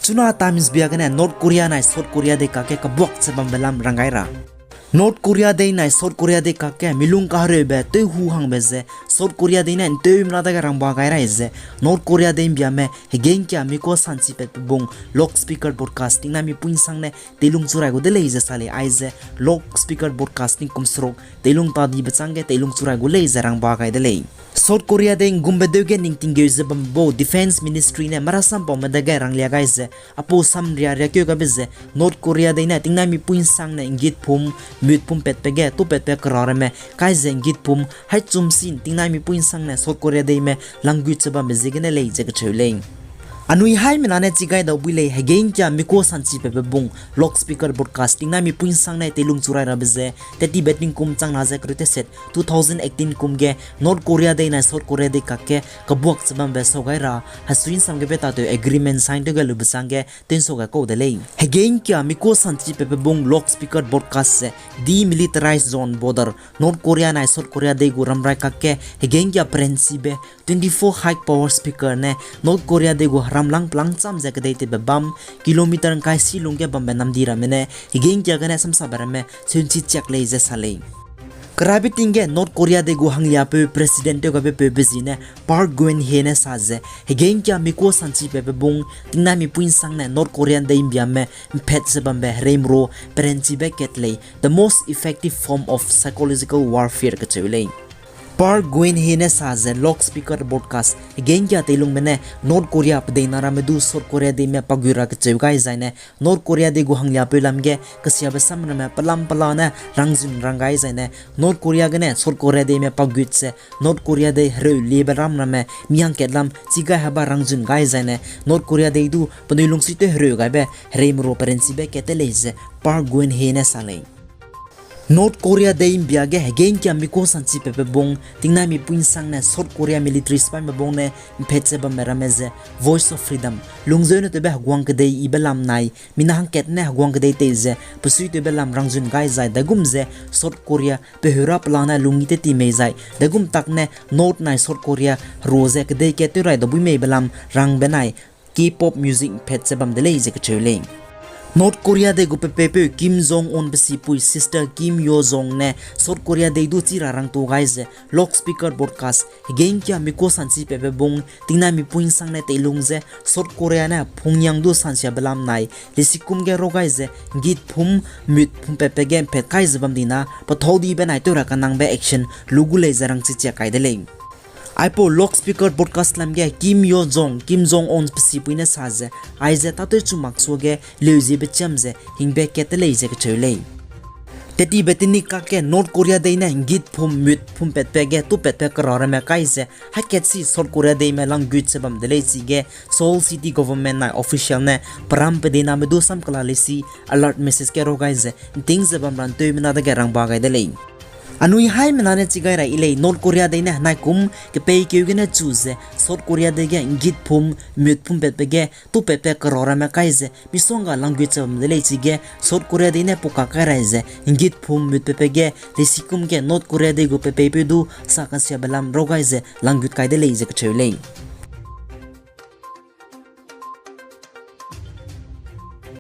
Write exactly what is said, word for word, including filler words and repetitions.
Chuna Times bia gene North Korea nai South Korea dei kakge kebuak ze bambe lam rang gai ra. North Korea dei nai South Korea dei kakge milung kahereube tewhu hangbe ze South Korea dei ne nteumena dage rangba gai rai ze, North Korea dei mbiame hegengkia mikua sanchi patbe bung loudspeaker broadcast tingnai mipui nsang ne teilung churai gu de lei ze sa lei. Aize loudspeaker broadcast tingkum seruk teilung tadibe chângge teilung churai gu lei ze rangba gai de lei. South Korea dei nggumbe deu ge ningting geu ze bambe bau Defence Ministry ne marasampaume dage ranglia gai ze, apau samria riakeu gaibe ze North Korea dei ne tingnai mipui nsang ne nggit pum, mut pum patbe ge tupatbe kera ramme kai ze nggit pum hai chum sin tingnai mipui nsang ne South Korea deime langgut ze bambe ziegene lei ze kacheu lei. Anui haimena ne chi gai dau bui lei, hegengkia mikua sanchi patbe bung loudspeaker broadcast tingnai mipui nsang ne teilung churai rabe ze, tetibe tingkum changna ze kereu teset two thousand eighteen kum ge North Korea dei nai South Korea dei kakge kebuak ze bambe sau gai ra, hesui nsam gebe tatew agreement sign tew gai lube chângge tensau gai kau de lei. Hegengkia mikua sanchi patbe bung loudspeaker broadcast ze demilitarized zone border North Korea nai South Korea dei gu ramrai kakge hegengkia perenchibe twenty-four high power speaker ne North Korea dei gu heram lang pelang cham ze kedei tewbe bam, kilometer ngkai si lungge bambe namdi ramme ne hegengkia gene samsabe ramme seunchi chiak lei ze sa lei. Kerabe ting ge North Korea dei gu hangliapeu President tew gabe peube zi ne Park Geun-hye ne sa ze, hegengkia mikua sanchi patbe bung tingnai mipui nsang ne North Korea dei mbiame mphat ze bambe hereimro perenchibe kat lei, the most effective form of psychological warfare kacheu lei. Park Geun-hye ne sa ze loudspeaker broadcast hegengkia teilungme ne North Korea pedeina ramme du South Korea deime pagu ra kacheu gai zaine North Korea dei gu hangliapeu lam ge kesiabe sam ramme pelam pela ne rangzun rang gai zaine North Korea gene South Korea deime pagut ze North Korea dei hereu liebe ram ramme mihangkat lam chi gai heba rangzun gai zaine North Korea dei du penui lungsui tew hereu gaibe hereimro perenchibe kat te lei ze Park Geun-hye ne sa lei. North Korea dei mbia ge hegengkia mikua sanchi patbe bung tingnai mipui nsang ne South Korea military sipaime bung ne mphat ze bambe ramme ze Voice of Freedom, lungzeu ne tewbe heguang kedei yibe lam nai mina hangkat ne heguang kedei tei ze pesui tewbe lam rangzun gai zai dagum ze South Korea peheu ra pela ne lungyi te ti mei zai dagum tak ne North nai South Korea herua ze kedei kat tew rai da bui meibe lam rangbe nai K-pop music mphat ze bam de lei ze kacheu lei. North Korea dei gu pepeipeu Kim Jong Un pe sipui sister Kim Yo Jong ne South Korea dei du chi ra rangtu gai ze loudspeaker broadcast hegengkia mikua sanchi patbe bung tingnai mipui nsang ne teilung ze South Korea ne Pyongyang du sansiabe lam nai lesikum ge rau gai ze nggit phum mut phum patbe ge mphat kai ze bam dina pethau dibe nai tew ra kanangbe action lu gu lei ze rangchi chiak kai de lei. Aipau loudspeaker broadcast lam ge Kim Yo Jong, Kim Jong Un pe sipui ne sa ze, aize tâtew chu mak suage leuziebe chiam ze hingbe kat te lei ze kacheu lei. Tetibe tenik kakge North Korea dei ne nggit phum mut phum patbe ge tupatbe kera ramme kai ze haikat si South Korea deime langgut ze bam de lei chige Seoul City Government nai official ne peram pedeiname du samkela lesi alert message ge rau gai ze nting ze bam ra nteumena dage rangba gai de lei. Anui haimena ne chi gai ra yi lei, North Korea dei ne henaikum kepeikeu gene chu ze South Korea dei ge nggit phum mut phum patbe ge tupatbe kera ramme kai ze misongga langgut ze bam de lei chige South Korea dei ne pukak kai rai ze nggit phum mut patbe ge lesikum ge North Korea dei gu pepeipeu du sa kansiabe lam rau gai ze langgut kai de lei ze kacheu lei.